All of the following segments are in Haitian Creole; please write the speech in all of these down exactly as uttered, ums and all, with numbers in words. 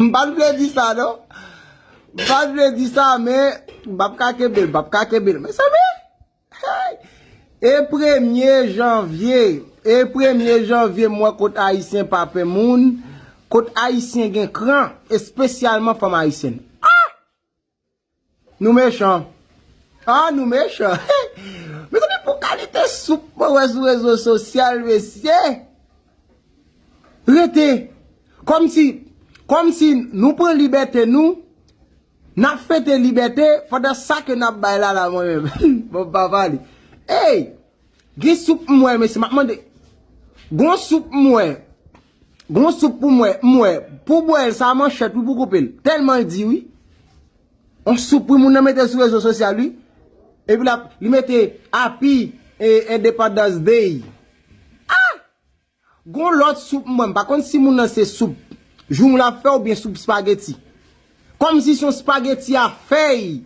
M pa t vle di sa, non. M pa t vle di sa, men m p ap ka kenbe l, m p ap ka kenbe l. Mezanmi, hey! E premye janvye, e premye janvye, m wè kot Ayisyen pa pè moun, kot Ayisyen gen kran, espesyalman fanm ayisyèn. Ah! Nou mechan. Ah, nou mechan. Mezanmi, pou kalite soup mwen wè sou rezo sosyal, mesye. Rete. Kòmsi, kòmsi nou pran libète nou, n ap fete libète, pandan sa ke n ap bay la, la, mwen menm. Bon, papa li. Ey! Gen soup m wè, mesye, m ap mande. Gon soup m wè. Gon soup pou m wè, m wè. Pou bwè l, sa manchèt, wi, pou koupe l. Tèlman l di, wi. On soup, wi, moun nan mete sou rezo sosyal, wi. Epi l ap, li mete Happy, eh, Independence Day. Ah! Gon lòt soup m wè, m pa konn si moun nan se soup joumou l ap fè oubyen soup spageti. Kòmsi se yon spageti a fèy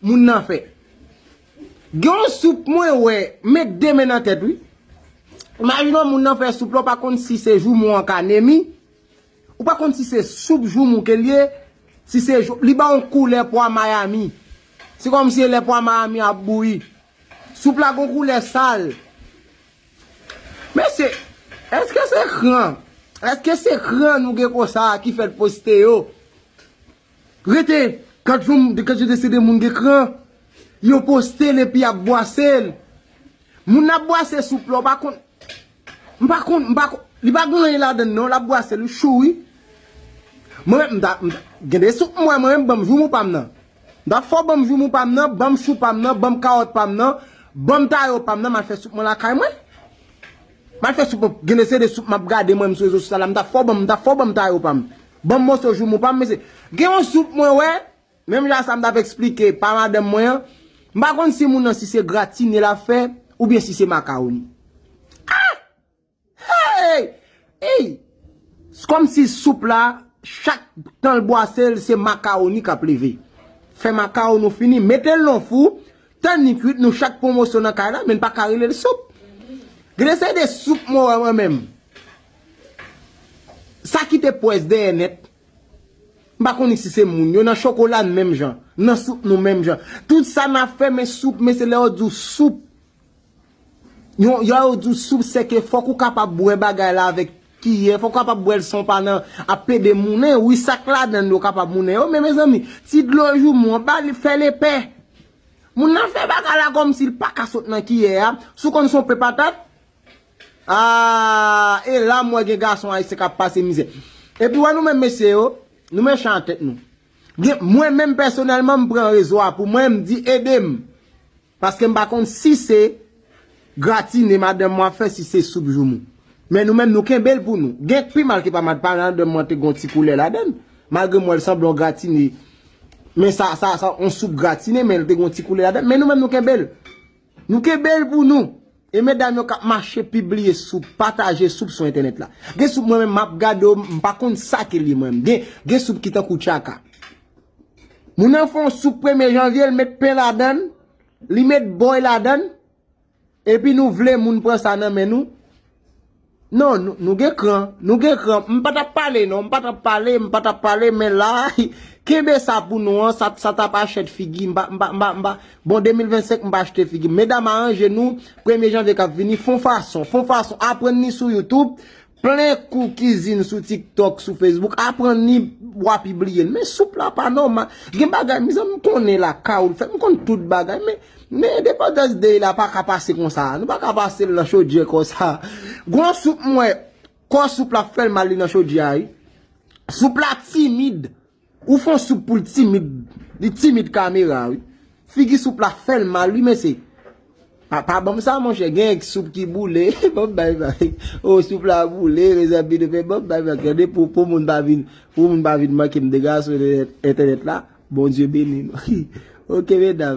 moun nan fè. Gen yon soup mwen wè, met de men nan tèt wi. Imajine w moun nan fè soup la, ou pa konn si se joumou an ka nemi, ou pa konn si se soup joumou ke l ye, si se jou, li ba yon koulè pwa Miami. Se kòmsi e lè pwa Miami ap bouyi. Soup la gon koulè sal. Mesye, èske se kran? Èske se kran nou gen konsa ki fè l poste yo? Rete, gad jan, gad jan de se de moun gen kran. Yo poste l epi y ap bwase l. Moun nan ap bwase soup la, ou pa konn. M pa konn, m pa konn. Li pa gen anyen ladann non, l ap bwase l, wi, chou, wi. Mwen menm, m ta, m ta, gen de soup mwen, mwen menm, ban m joumou pa m nan. M ta fò ban m joumou pa m nan, ban m chou pa m nan, ban m kawòt pa m nan, ban m tayo pa m nan, m al fè soup mwen lakay mwen. M al fè soup mwen, gen de se de soup m ap gade mwen menm sou rezo sosyal la, m ta fò ban m, m ta fò ban m tayo pa m. Ban m moso joumou pa m, mesye. Gen yon soup mwen wè, menm jan sa m t ap eksplike pa madanm mwen an, m pa konn si moun nan si se gratine l ap fè, oubyen si se makawoni. Ah! Hey! Ey! Kòmsi soup la, chak tan l bwase l, se makawoni k ap leve. Fè makawoni w fini, mete l nan fou, tann li kwit, nou chak pran moso nan kay la, men n pa ka rele l soup. Gen de se de soup mwen wè mwen menm. Sa kite pwès dèyè nèt. M pa konnen si se moun yo nan chokola n menm jan, nan soup nou menm jan. Tout sa n ap fè, men soup, men se lè yo di w soup. Yo, yo di w soup, se ke fòk ou kapab bwè bagay la avèk kiyè, fòk ou kapab bwè l san w pa nan ap pede moulen. Wi, sa k ladan l yo kapab moulen yo, men mezanmi, ti dlo joumou an, ba li, fè l epè. Moun nan fè bagay la kòmsi l pa ka sot nan kiyè a. Si w konn se yon pe patat, ah, e la m wè gen gason ayisyen k ap pase mizè. Epi wè nou menm mesye yo, nou mechan nan tèt nou. Gen, mwen menm pèsonèlman, m pran rezo a pou mwen, m di ede m. Paske m pa konn si se gratine madanm mwen ap fè, si se soup joumou. Men nou menm, nou kenbe l pou nou. Gen pi mal ke pa mal, pa madanm mwen te gon ti koulè ladan l. Malgre m wè l sanble yon gratine. Men sa, sa, sa, yon soup gratine, men l te gon ti koulè ladan l. Men nou menm, nou kenbe l. Nou kenbe l pou nou. E medam yo k ap mache pibliye soup, pataje soup sou entènèt la. Gen soup mwen menm m ap gade yo, m pa konn sa ke l ye mwen menm. Gen, gen soup ki tankou tchaka. Moun nan fè yon soup premye janvye, l met pen ladan l, li met bòy ladan l, epi nou vle moun pran sa nan men nou? Non, nou, nou gen kran, nou gen kran. M pa t ap pale non, m pa t ap pale, m pa t ap pale, men la, kenbe sa pou nou an, sa, sa t ap achèt figi, m pa, m pa, m pa, m pa. Bon, de mil vennsenk, m pa achte figi. Medam, aranje nou, premye janvye k ap vini, fon fason, fon fason, aprann ni sou YouTube, plen kou kizin sou TikTok, sou Facebook, aprann ni w a pibliye l. Men soup la pa nòmal. Gen bagay, mezanmi, m konnen lakay ou l fèt, m konn tout bagay, men Men Independence Day la pa ka pase konsa. Nou pa ka pase l nan chodyè konsa. Gon soup m wè, kò soup la fè l mal li nan chodyè a, wi. Soup la timid. Ou fè yon soup pou l timid. Li timid kamera, wi. Figi soup la fè l mal, wi, mesye. Pa, pa ban m sa, monchè. Gen soup ki boule. Ban m bay, bay. Oh, soup la boule, mezanmi, nou fè ban m bay, bay. Gade pou, pou moun pa vin, pou moun pa vin manke m de gason entènèt la. Bondye beni nou. Ok, medam.